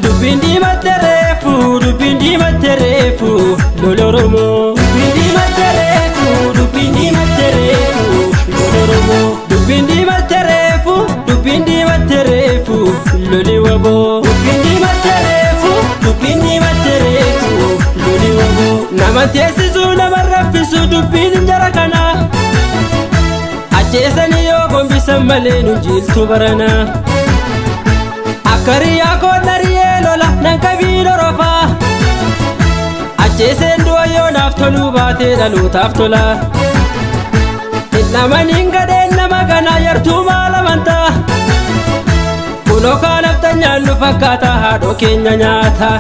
Dubbiin diimatte reefu, dubbiin diimatte reefu, lola Oromoo. Dubbiin diimatte reefu, dubbiin diimatte reefu, lola Oromoo. Dubbiin diimatte reefu, dubbiin diimatte reefu, loli waboo. Dubbiin diimatte reefu, dubbiin diimatte reefu, loli waboo. Nama teessisuu, nama raffisu, dubbiin jara kanaa. Ajjeesanii yoo gombisan malee nu jiiltu baranaa. Akka riyaa koon riyee lola nan qabii dorofaa. Ajjeeseen du'a yoo naaf toluu baatee dhalootaaf tola. Hin amaniin gadheen nama ganaa yartuu maal amantaa? Kunoo kaanaaf nyaannu fakkaata haadhoo keenya nyaata.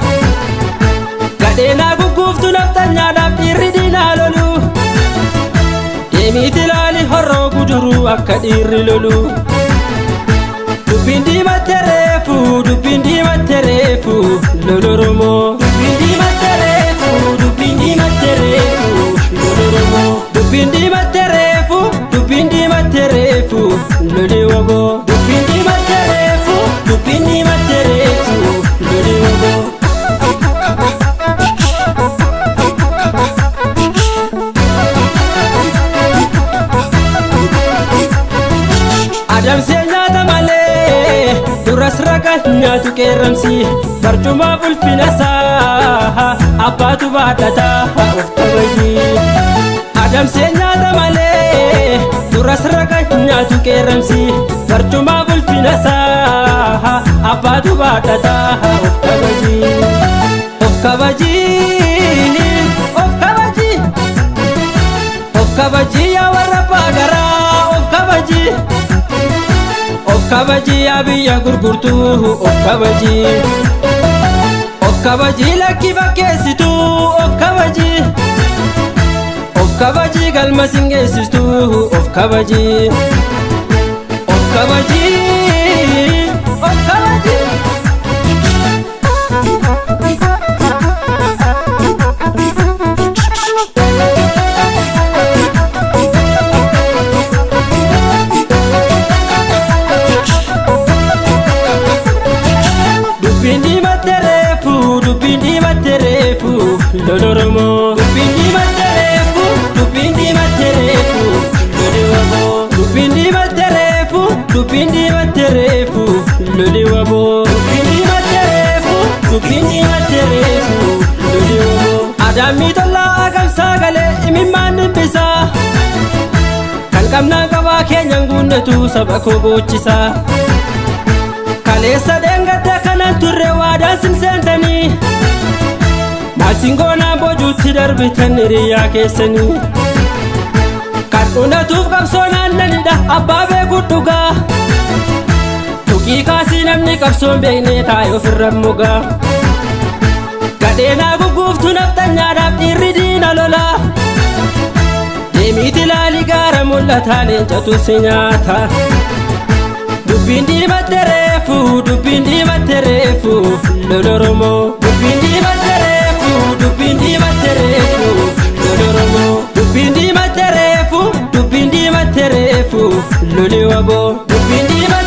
Gadheenaa gugguuftu naftanyaadhaaf dhiirri diinaa lolu. Deemiiti ilaali horroo guduruu akka dhiirri lolu. Dubbiin diimatte reefu, dubbiin diimatte reefu, lola Oromoo. Dubbiin diimatte reefu, dubbiin diimatte reefu, lola Oromoo. Dubbiin diimatte reefu, dubbiin diimatte reefu, loli waboo. Dubbiin diimatte reefu, dubbiin diimatte reefu, loli waboo. Adamsee nyaata malee duras raqa nyaatu qeerramsi barcumaaf ulfina isaa abbaatu baadhata of kabaji. Adamsee nyaata malee duras raqa nyaatu qeerramsi barcumaaf ulfina isaa abbaatu baadhata of kabaji. Of kabaji, of kabaji, of kabaji yaa warra abbaa garaa of kabaji. Of kabaji yaa biyya gurgurtuu of kabaji. Of kabaji lakki fakkeessituu of kabaji. Of kabaji galma singeessistuu of kabaji. Of kabaji, of kabaji. Dubbiin diimatte reefu, dubbiin diimatte reefu, lola Oromoo. Dubbiin diimatte reefu, dubbiin diimatte reefu, loli waboo. Dubbiin diimatte reefu, dubbiin diimatte reefu, loli waboo. Dubbiin diimatte reefu, dubbiin diimatte reefu, loli waboo. Adaamii tollaa agamsaa galee imimmaan dhimbisaa. Kan qabnaan qabaa keenyan guunnetu saba koo boochisaa. Kaleessa dheengadda kanan turre waadaan sin seentanii. Maal singoonaan bojuutti darbitan hiriyaa keessanii. Kan dhunatuuf qabsoo naannanidha abbaa beeku dhugaa. Tuqii kaasii namni qabsoon beeknee taa'e ofirra mugaa. Gadheenaa gugguuftu naftanyaadhaaf dhiirri diina lolaa. Deemiiti ilaali gaara mul'ataa leencatu si nyaata. Dubbiin diimatte reefu, dubbiin diimatte reefu, lola Oromoo. Dubbiin diimatte reefu, dubbiin diimatte reefu, lola Oromoo. Dubbiin diimatte reefu, dubbiin diimatte reefu, loli waboo. Dubbiin diimatte